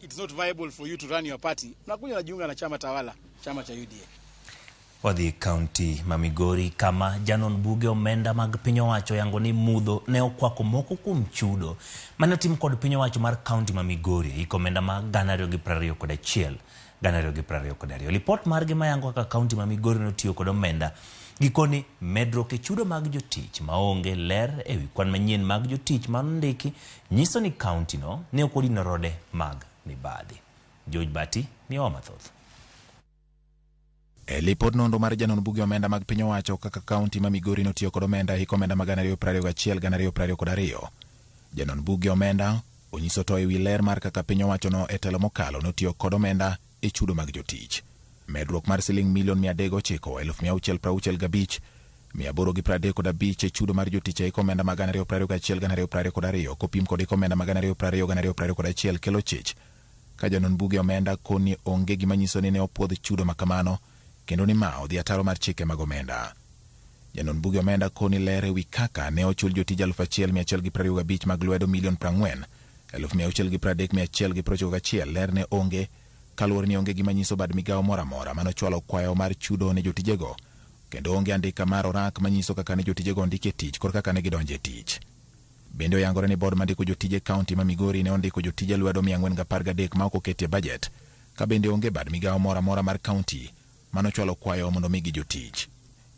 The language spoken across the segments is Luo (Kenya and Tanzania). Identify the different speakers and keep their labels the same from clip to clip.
Speaker 1: It's not viable for you to run your party, unakuja unajiunga na chama tawala, chama cha UDA.
Speaker 2: Wadhi e kaunti ma Migori kama janon buge omenda mag piny owacho yango ni mudho ne okwako moko kuom chudo mane otim kod piny owacho mar kaunti ma Migori e hik omenda ma 2021 2022. Lipot margi mayango kaka kaunti ma Migori notiyo kod omenda gikoni medruok e chudo mag jotich maonge ler ewi kwan manyien mag jotich manondiki nyiso ni kaunti no ne ok odino rode mag mibadhi. George Bati miyowa mathoth.
Speaker 3: E lipod nonro mar janon buge omenda mag piny owacho kaka kaunti ma Migori notiyo kod omenda e hik omenda ma 2021 2022. Janon buge omenda onyiso to ewi ler mar kaka piny owachono e telo mokalo notiyo kod omenda e chudo mag jotich. Medruok mar siling milion 309 665 835 e chudo mar jotich e hik omenda ma 2021 2022 kopim kod hik omenda ma 2020 2021 kelo chich ka janon buge omenda koni onge gima nyiso ni ne opuodh chudo makamano kendo ni ma odhi ataro mar chike mag omenda. Janon buge omenda koni ler ewi kaka ne ochul jotij 1125 mag lwedo milion 40 630,191 ler ne onge kaluwore ni onge gima nyiso bad migawo moro amora manochwalo kwayo mar chudo ne jotijego kendo onge andika mar orak manyiso kaka ne jotijego ondiki e tich kod kaka ne gidonjo e tich. Bende oyangore ni bod mandiko jotije kaunti ma Migori ne ondiko jotije lwedo 413 ma ok oketie bajet ka bende onge bad migawo moro amora mar kaunti manochwalo kwayo mondo omigi jotich.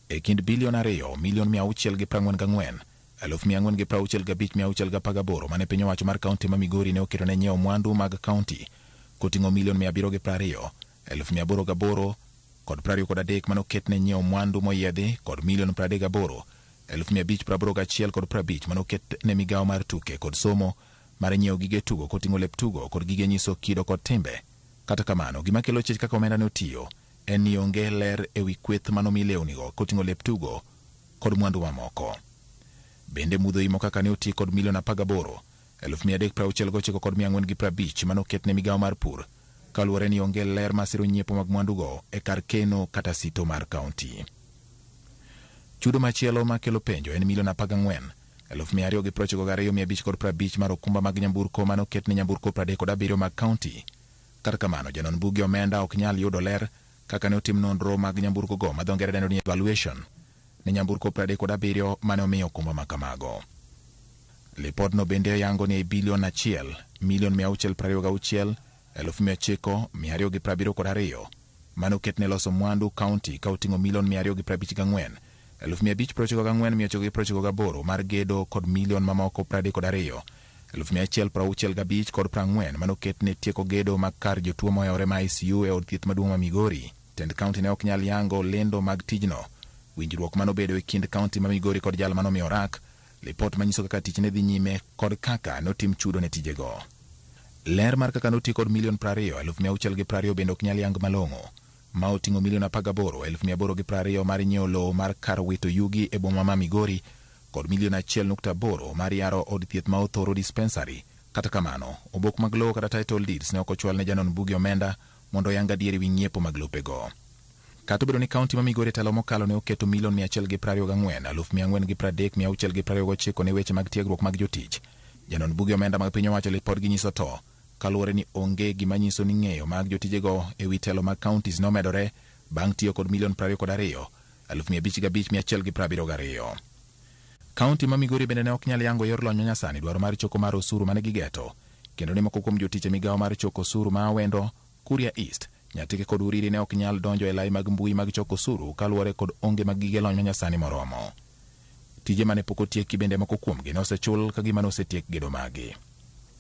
Speaker 3: E kind bilion 2 milion 644 465 618 mane piny owacho mar kaunti ma Migori ne oketo ne nyiewo mwandu mag kaunti koting'o milion 720 808 kod 23 manoket ne nyiewo mwandu moyiedhi kod milion 38 581 kod 50 manoket ne migawo mar tuke kod somo mar nyiewo gige tugo koting'o lep tugo kod gige nyiso kido kod timbe. Kata kamano, gima kelo chich kaka omenda ne otiyo en ni onge ler ewi kweth manomi lewnigo koting'o lep tugo kod mwandu mamoko. Bende mudho imo kaka ne oti kod milion 18 369 kod 450 manoket ne migawo mar pur kaluwore ni onge ler masiro nyiepo mag mwandugo e kar keno kata sito mar kaunti. Chudo machielo makelo penjo en milion 14 292 550 mar okumba mag nyamburko manoket ne nyamburko 37 mag kaunti. Kata kamano, janon buge omenda ok nyal yudo ler kaka ne otim nonro mag nyamburko go ma dho ngere dendo ni evaluation ne nyamburko 37 mane omiyo okumba ma kamago. Lipodno bende yango ni ei bilion 1 milion 626 900 272 manoket ne loso mwandu kaunti ka oting'o milion 254 594 998 mar gedo kod milion mamoko 32 165 kod 40 manoket ne tieko gedo mag kar jotuo mohewore ma ICU e od thieth maduong' ma Migori. Tend kaunti ne ok nyal yango lendo mag tijno. Winjruok manobedo e kind kaunti ma Migori kod jal manomiyo orak, lipot manyiso kaka tich ne dhi nyime kod kaka notim chudo ne tijego. Ler mar kaka noti kod milion 20 620 bende ok nyal yang malong'o ma oting'o milion 18 820 mar nyiewo lowo mar kar wito yugi e boma ma Migori kod milion 1.8 mar yaro od thieth ma Othoro dispensary. Kata kamano, obok mag lowo kata title deeds ne ok ochwal ne janon buge omenda mondo oyang adier ewi ng'iepo mag lopego. Kata obedo ni kaunti ma Migori e telo mokalo ne oketo milion 124 430 629 ne weche mag tiegruok mag jotich, janon buge omenda mag piny owacho lipodgi nyiso to kaluwore ni onge gima nyiso ni ng'eyo mag jotijego ewi telo mag counties nomedore bang' tiyo kod milion 22 505 172. Kaunti ma Migori bende ne ok nyal yango yor lony manyasani dwaro mar choko mar osuru mane gigeto, kendo ni moko kuom jotich e migawo mar choko osuru ma Awendo, Kuria East, Nyatike kod Uriri ne ok nyal donjo e lai mag mbui mag choko osuru kaluwore kod onge mag gige lony manyasani moromo. Tije mane pok otieki bende moko kuomgi ne osechul ka gima ne osetiek gedo magi.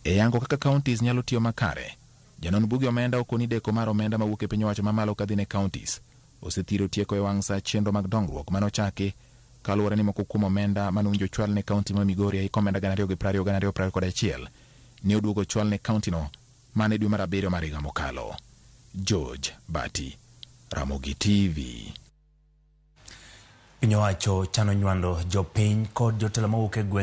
Speaker 3: E yango kaka counties nyalo tiyo makare, janon buge omenda okoni deko mar omenda mawuok e piny owacho mamalo kadhi ne counties osethiro tieko e wang' saa chenro mag dongruok mane ochaki kaluwore ni moko kuom omenda mane owinjo chwal ne kaunti ma Migori e hik omenda 2020 2021 ne oduogo chwal ne kaunti no mana e dwe mar abiriyo mar higa mokalo. George Bati, Ramogi TV.
Speaker 2: Piny owacho chano nywando jopiny kod jotelo mawuok e gwenge.